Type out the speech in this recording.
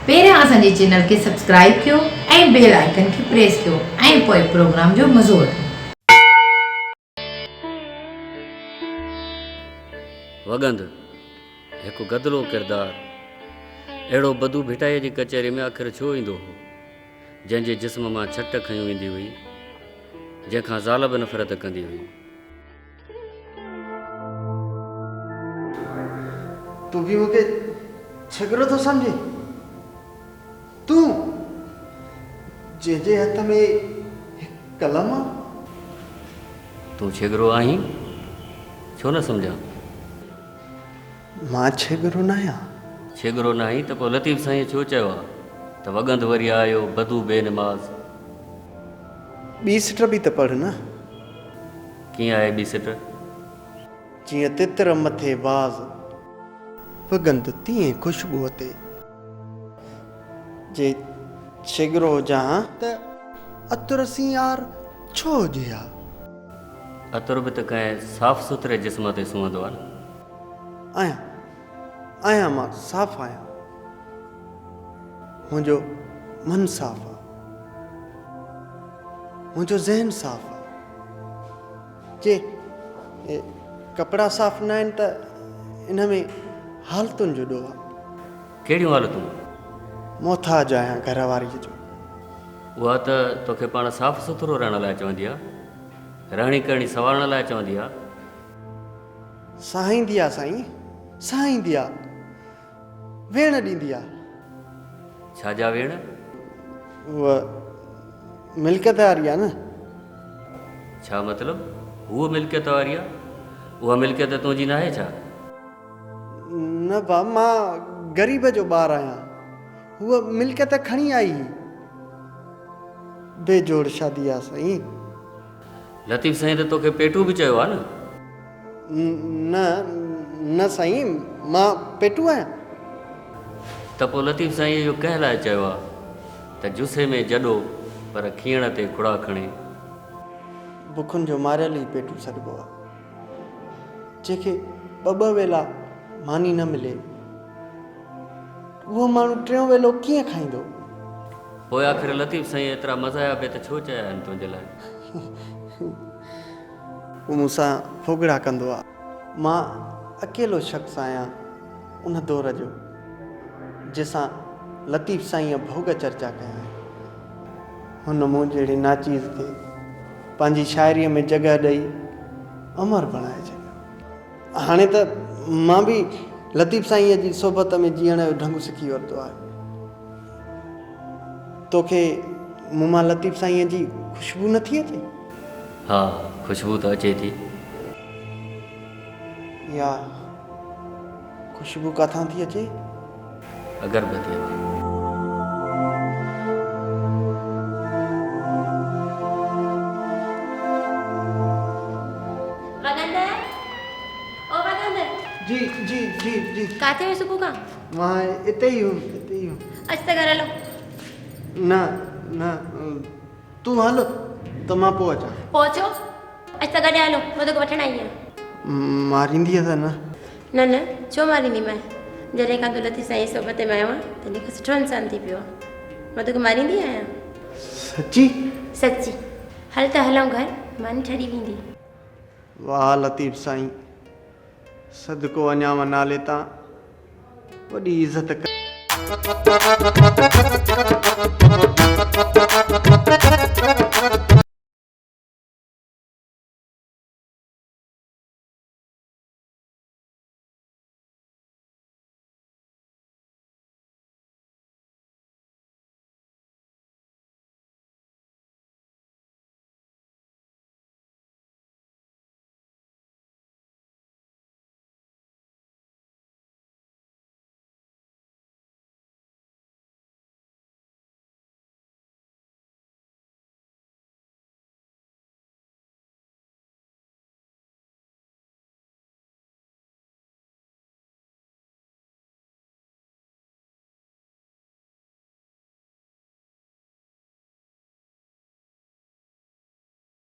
پهريان اسان جي چينل کي سبسڪرائيب ڪيو ۽ بيل آئيڪن کي پريس ڪيو ۽ پوء پروگرام جو مزو وٺو. وڳند، هڪ گدلو ڪردار، اهڙو بدو ڀٽائيء جي ڪچهريء ۾ آخر ڇو ايندو هو، جنهن جي جسم مان ڇٽ کنيون ويندي هئي، جنهن کان زال به نفرت ڪندي هئي. تون به مون کي ڇڳرو ٿو سمجهين؟ تون، جنهن جي هٿ ۾ هڪ قلم آ. تون ڇڳرو آهين؟ ڇو نه سمجهان؟ مان ڇڳرو ناهيان. ڇڳرو ناهين ته پوء لطيف سائينء ڇو چيو آ ته وڳند وري آيو بدو بي نماز. ٻي سٽ به ته پڙهه نه. ڪيئن آهي ٻي سٽ؟ جيئن تتر مٿي باز، وڳند تيئن خوشبوء تي. جي ڇيڳرو هجان ها. ته عطر سين يار ڇو هجي ها. عطر به ته ڪنهن صاف سٿري جسم تي سونهندو آهي نه. آهيان، آهيان مان صاف آهيان. منهنجو من صاف آ. منهنجو ذهن صاف آ. جي ڪپڙا صاف نه آهن ته ان ۾ حالتن جو ڏوهه آ. ڪهڙيون حالتون؟ محتاج آهيان گهر واريء جو. اها ته توکي پاڻ صاف سٿرو رهڻ لاء چوندي آ. رهڻي ڪرڻي سنوارڻ لاء چوندي آ. سهائيندي آ سائين، سهائيندي آ. ويڻ ڏيندي آ. ڇا جا ويڻ؟ هوء ملڪيت واري آ نه. ڇا مطلب؟ هوء ملڪيت واري آ؟ اها ملڪيت تنهنجي ناهي ڇا؟ نه ڀاء، مان غريب جو ٻار آهيان. هوء ملڪيت کڻي آئي هئي. بي جوڙ شادي آ سائين. لطيف سائين ته توکي پيٽو به چيو آ نه؟ نه نه سائين مان پيٽو آهيان. ته پوء لطيف سائين اهو ڪنهن لاء چيو آ ته جسي ۾ جڏو پر کيڻ تي کڙا کڻي. بکن جو ماريل ئي پيٽو سڏبو آ. جنهن کي ٻه ٻه ويلا ماني نه ملي اهو ماڻهو ٽيون ويلو ڪيئن کائيندو؟ پوء آخر لطيف سائين ايترا مزاحيه بيت ڇو چيا آهن تنهنجي لاء؟ هو مون سان ڦوڳڙا ڪندو آ. مان اڪيلو شخص آهيان ان دور جو، جنهن سان لطيف سائينء ڀوڳ چرچا ڪيا آهن. هن مون جهڙي ناچيز کي پنهنجي شاعريء ۾ جڳهه ڏئي امر بڻائي ڇڏيو. هاڻي ته مان به لطيف سائينء جي صحبت ۾ جيئڻ جو ڍنگ سکي ورتو آهي. توکي مون مان لطيف سائينء جي خوشبو نٿي اچي؟ ها، خوشبو ته اچي ٿي. اها خوشبو ڪاٿان ٿي اچي؟ اگربتيء مان. وڳند، او وڳند. جي جي جي جي. ڪاٿي هئين صبح کان؟ مان اتي ئي هيم، اتي ئي هيم. اچ ته گهر هلون. نه نه تون هل ته مان پوء اچان. پوء ڇو؟ اچ ته گڏ هلون، مان توکي وٺڻ آئي آهيان. ماريندينء ته نه؟ نه نه، ڇو مارينديمانء؟ جڏهن کان تون لطيف سائين جي صحبت ۾ آيو آهين، تڏهن کان سٺو انسان ٿي پيو آهين. مان توکي ماريندي آهيان؟ سچي؟ سچي. هل ته هلون گهر، ماني ٺري ويندي. واهه لطيف سائين، صدقو وڃانء نالي تان. وڏي عزت ڪئي.